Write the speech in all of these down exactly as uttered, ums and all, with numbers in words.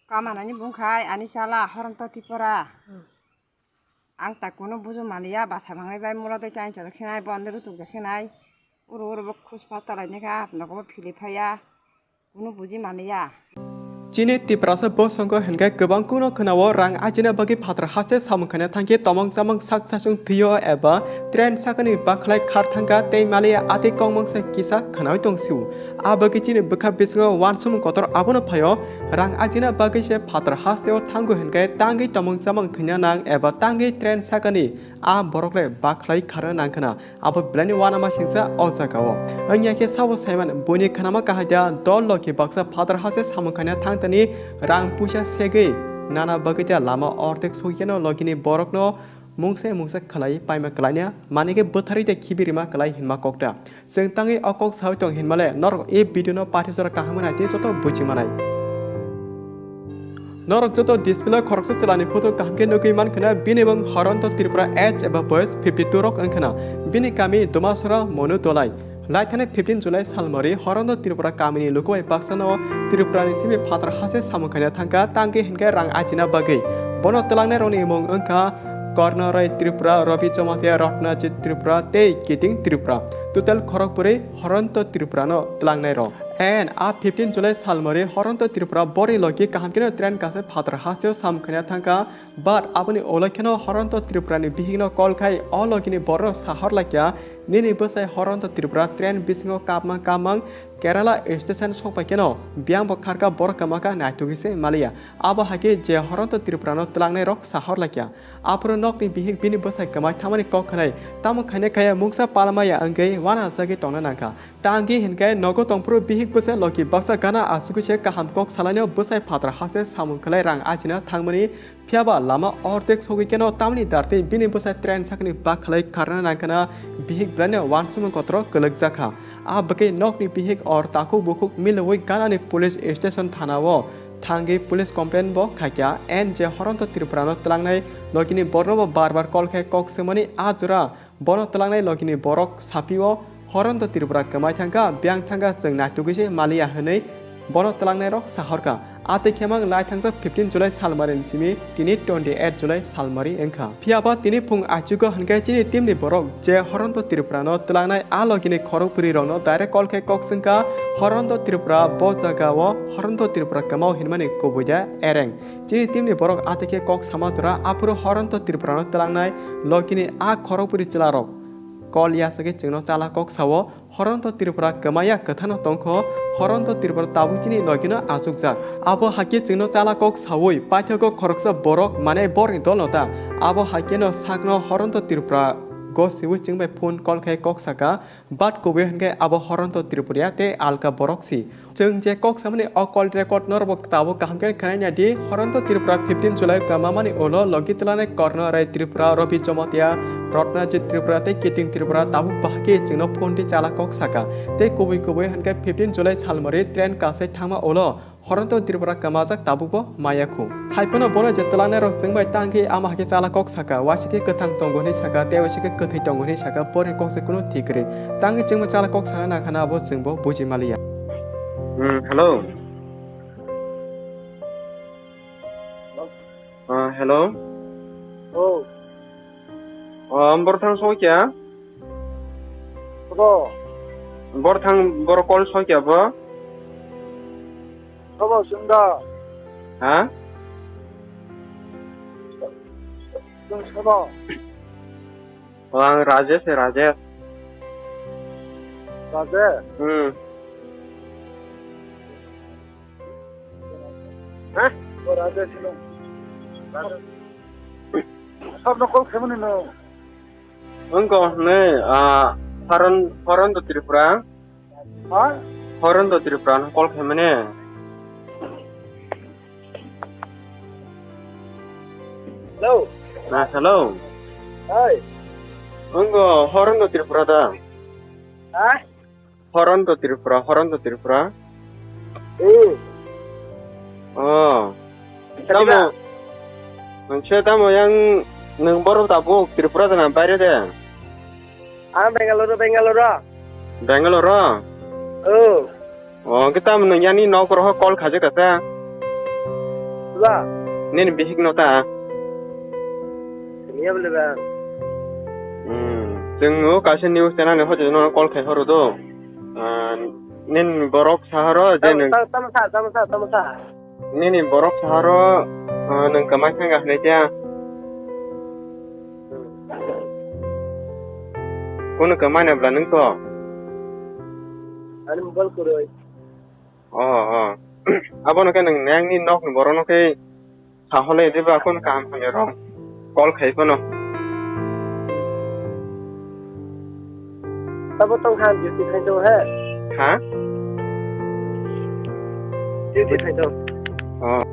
Kamanani bungkhai ani chala Horonto Tripura. Ang ta kunu buju maliya, basa mangai bai mula doi chain chajak khenai, bondi rutuk jak khenai. Uru uru bo khus pata lai neka, nogo bo phili phaya. Kunu buji maliya. Chini Tiprasa bosongo hinkhe kwbang kuno khwnao rang ajina bagwi phatar hase samung khaina thangkhe tomong chamang sak sachung thwio eba train sakani bakhlai khar thangkha tei maliya atwi kongmangsa kisa khwnawi tongsio. A bagwi chini bwkha bisingo uansukmung kotor abono phaio, rang ajina bagwi se phatar hasteo thango hinkhe tangwi tomong chamang thwina nang eba tangwi train sakani a borok le bakhlai kharna nang khwna. Abo belai ni uanama singsa o jaga o. Wngya khe sabo saiman buini khwnama kahai da dol loki baksa phatar hase samung khaina thangtani rang puisa segwi nana bagwi da lama ordek sogwi keno lokini borokno mungsa mungsa khlai paima klaina, manike bwtharwi de khibi rima klai hinma kokta. Chwng tangwi o kok sawi tong hinmale norok e video no pathi jora kaham nai tei joto buji manai. Norok joto display o khoroksa chwlani photo kaham khe nugwi mankhwna, bini mung Horonto Tripura age eba boyos fifty two rok wngkhwna, bini kami Dumasora Monu Dolai. Laithani fifteen July salmari Horonto Tripura kamini luku bai baksano Tripura ni simi phatar hase samung khaina thangkha, tangwi hinkhe rang ajina bagwi. Bono twlangnai rokni mung wngkha Korno Rai Tripura, Rabi Jamatia, Ratnajit Tripura tei Kiting Tripura. Total khorok bwrwi Horonto Tripura no twlangnai rok. And a fifteen July salmari Horonto Tripura bori logi kaham khe train kasa phatar hasteo samung khaina thangkha. But aboni ulo kheno Horonto Tripura ni bihik no call khai o logi ni borok no sahor laikya, nini bwsai Horonto Tripura train bisingo kapma kapmang Kerala station sokpai kheno biyang bo kharka borok kwmakha naitugwi se maliya. Abo hai khe je Horonto Tripura no twlangnai rok sahor laikya. Aphuru nokni bihik bini bwsai kwmai thangmani kok khwnai, tamo khaina kaya mungsa palmaya wngwi uanajagwi tongna nangkha. Tangwi hinkhe nogo tongphuru bihik bwsai logi baksa gana achugwi se kaham kok salaino bwsai phatar hase samung khlai rang ajina thangmani, phiyaba lama ordek sogwi keno tamni dartwi bini bwsai train sakni bakhlai kharna nangkhana bihik belaino uansukmung kotoro kwlwkjakha. A bwkhe nokni bihik or takhuk bukhuk milwi ganani police station thanao thangwi police complaint bo khaikha. And je Horonto Tripura no twlangnai logini borno bo bar bar call khai kok swngmani a jora bono twlangnai logini borok sapio Horonto Tripura kwmai thangkha, biyang thangkha, chwng naitugwi se maliya hwnwi bono twlangnai rok sahorkha. A tei khemang lai thangjak fifteen July salmari ni simi tini twenty eight July salmari wngkha. Phiyaba tini phung achugo hinkhe chini team ni borok je Horonto Tripura no twlangnai a logini khorok bwrwi rokno direct call khe kok swngkha Horonto Tripura bo jaga o Horonto Tripura kwmao hinmani kubui da ereng. Chini team ni borok a tei khe kok sama jora aphuru Horonto Tripura no twlangnai logini a khorok bwrwi chwla rok call yasagwi chwngno chala kok sao. Horonto Tripura kwmaya kwthano tongkho, Horonto Tripura tabuk chini logino achukjak. Abo hakhe chwngno chala kok saui paithago khoroksa borok, mane borni dolno ta. Abo hakheno sakno Horonto Tripura go siui chwngbai phone call khai kok saka, but kubui hinkhe abo Horonto Tripura ya tei alka borok si. Chwng je kok samani o call record norokbo tabuk kaham khe khwnai nai di. Horonto Tripura fifteen July kwmamani ulo logi twlanai Korno Rai Tripura, Robi Jomotia, Rotnajit Tripura tei Kiting Tripura tabuk bahai khe chwngno phone twi chala kok saka. Tei kubui kubui hinkhe fifteen July salmari train kasai thangma ulo Horonto Tripura kwmajak tabukbo maya khu. Hai phano bono je twlangnai rok chwng bai tang khe ama hai khe chala kok saka, waisa khe kwthang tongo hinwi saka, tei waisa khe kwthwi tongo hinwi saka, boni kok se kunu thik kwrwi. Tang khe chwngbo chala kok sana nangkhana abo chwngbo buji maliya. Hmm, hello. Ah, hello. Oh. Ah, borthang sokya? Abo. Borthang bor call sokya bo? Abo sunda. Ha? Sunda. Oh, ang Rajesh, Rajesh. Rajesh? Hmm. Ha? Oh, Rajesh, no. Rajesh. Sabno call khaimani no. Wngkha hwnwi, ah, Horon-, Horonto Tripura. Ha? Horonto Tripura no call khaimani. Hello. Ah, hello. Hi. Wngkha Horonto Tripura da? Ha? Horonto Tripura, Horonto Tripura. Hmm. Oh. Tamo, nangse tamo yang nang borok tabuk Tripura dana baire de? Ah, Bangalore, Bangalore. Bangalore? Oh. Oh, kita menang yani nok roho call khaje kata. Ba? Nini bihik no ta? Sini ya bole ba? Hmm. Chwng o kaisa news channel ni hoite no call khai horo do. Ah, nini borok saharo je Tamo, nwng tamo, tamo sa, tamo sa, tamo sa. Nini borok saharo, ah, nwng kwmai thangkha hinwi tiya? Kunu kwmai na bla nwng to? Ani mobile kwrwi. Oh, oh. Abono khe nwng nangni nokni borokno khe saholai diba, kunu kaham hamya rok call khai phano. Tabo tong kha, duty thang tong he. Ha? Duty thang tong. Oh.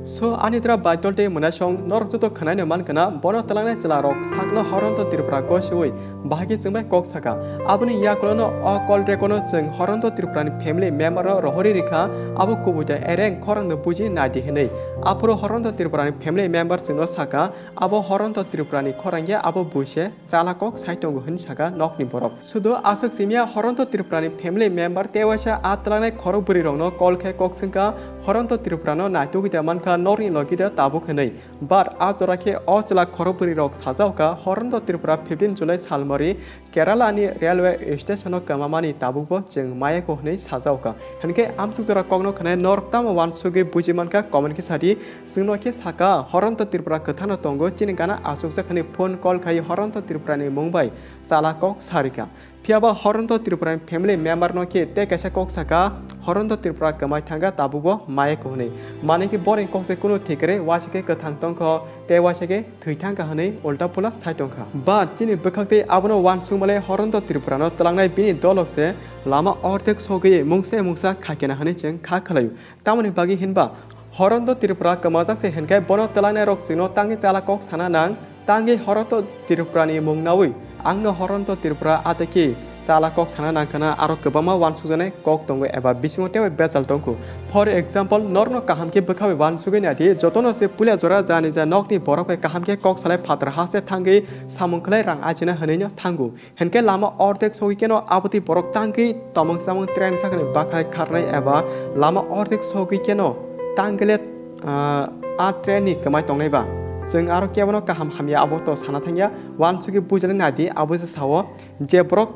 So, ani dra Baitol tei Mwnaisong, norok joto khwnaino man khna, bono twlangnai chwla rok sakno Horonto Tripura gosiwi bahai khe chwngbai kok saka. Aboni yakulono o call record no chwng Horonto Tripura ni family member no rohorwi rikha, abo kubui da ereng khorang no buji naidi hinwi. Aphuru Horonto Tripura ni family member chwngno saka, abo Horonto Tripura ni khorang ya, abo buise chala kok sai tongo hinwi saka nokni borok. Sudo aswk simya Horonto Tripura ni family member tei waisa a twlangnai khorok bwrwi rokno call khe kok swngkha, Horonto Tripura no naitugwi da mankha norni logi da tabuk hinwi. But a jora khe o chwla khorok bwrwi rok sajao kha Horonto Tripura fifteen July salmari Kerala ni railway station o kwmamani tabukbo chwng mayakho hinwi sajao kha. Hinkhe amsuk jora kokno khwnai norok tamo uansugwi buji mankha comment khe sadi. Chwngno khe saka Horonto Tripura kwthano tongo, chini gana achukjak hinwi phone call khai Horonto Tripura ni mung bai chala kok sarikha. Phiyaba Horonto Tripura ni family member no khe tei kaisa kok saka, Horonto Tripura kwmai thangkha tabukbo mayakho hinwi. Manwi khe borokni kok se kunu thik kwrwi, waisa khe kwthang tongkho tei waisa khe thwi thangkha hinwi ulta pula sai tongkha. But chini bwkhak tei abono uansukmalai Horonto Tripura no twlangnai bini dolok se lama ordek sogwi mungsa mungsa khaikena hinwi chwng kha khwlaio. Tamoni bagwi hinba Horonto Tripura kwmajak se hinkhai bono twlangnai rok chwngno tangwi chala kok sana nang, tangwi Horonto Tripura ni mung nawi angno Horonto Tripura ataki chala kok sana nangkhana aro kwbangma uansukjaknai kok tongo eba bisingo teibo bejal tongkhu. For example, norokno kaham khe bwkhawi uansugwi naidi, jotono se puila jora jani ja nokni borok bai kaham khe kok salai phataro haste thangwi samung khlai rang ajina hinwino thango. Hinkhe lama ordek sogwi keno abotwi borok tangwi tomong chamong train sakni bakhai kharnai eba lama ordek sogwi keno tangwi le, ah, a train ni kwmai tongnai ba. Chwng aro kebono kaham hamya abo to sana thangya, uansugwi buijalai naidi, abo se sao je borok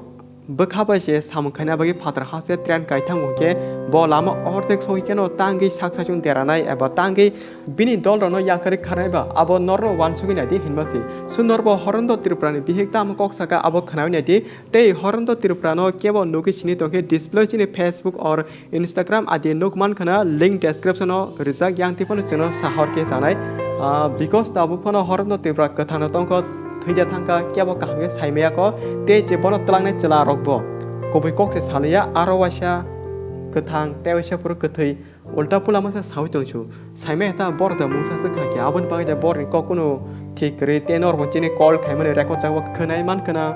bwkha bai se samung khaina bagwi phatar ha se train kai thango hinkhe bo lama ordek sogwi keno tangwi sak saichung deranai eba tangwi bini dol rokno yakarwi kharnai ba abo norno uansugwi naidi hinma se. Sundor bo Horonto Tripura ni bihik tamo kok saka abo khwnawi naidi. Tei Horonto Tripura no kebo nugwi sini tongkhe display chini Facebook or Instagram adi nuk man khana link description o rijak yang tipano chwngno sahor khe chanai. Ah, because tabuk phano Horonto Tripura kwthang no tongkho thwida thangkha kebo kaham khe saimaya kho tei je bono twlangnai chwla rok bo kubui kok se saliya aro waisa kwthang tei waisa phuru kwthwi. Ulta pula masa sawi tongsu. Saimai ta bor da mungsa se khakya. Aboni bagwi da bor ni kok kuno thik kwrwi tei norok chini call khaimani record chakbo khwnai man khna.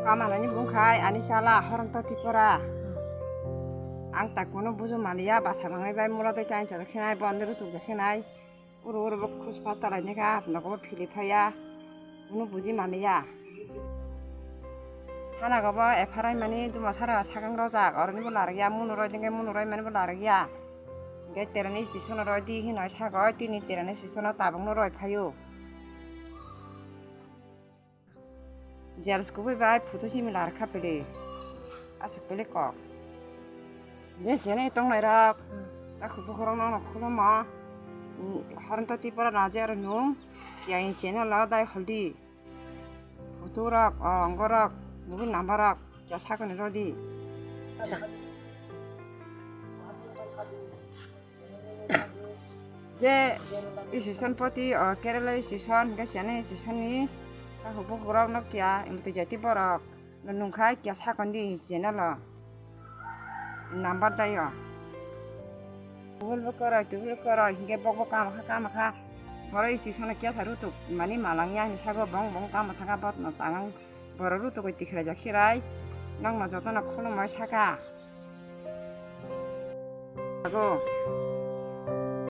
Kamalani bung khai ani chala Horonto Tripura. Ang ta kuno buju maliya basa mangai bai mula dai chain chalo khinai bondi rutuk ja khinai. Uro uro bo khus pha talai neka, nogo bo philip phaya, unu buji mamiya. Thana go bo F R I mani duma sara sakang rojak, oroni bo laragya, munu roi dingke munu roi mani bo laragya. Ge terani station roi di hinoi sagoi, tini terani station tabung no roi phayo. Jealous kubui bai photo simi lar kha pili. Aswk pili kok. Je sene tongnai rok. Takhuk bukhuk rok no khulumo. Horonto Tripura na je aro nung. Kiyai channel o dai holdi. Photo rok, o ongo rok, mobile number rok. Kya sakoni rodi. Je station poti, o Kerala station, hingke chini station ni takhuk bukhuk rok no kiya, imtwi jati borok no nungkha kiya sakon di channel o number dai o. Tubul bo koroi, tubul bo koroi, hingke bok bo kama kha, kama kha. Boro station o kiya sa rutuk, mani malang ya, hinwi sago bong bong kama thangka bot no tangang. Borok rutugo tikhilaijak khirai, nokno jotono khulumoi saka. Ago,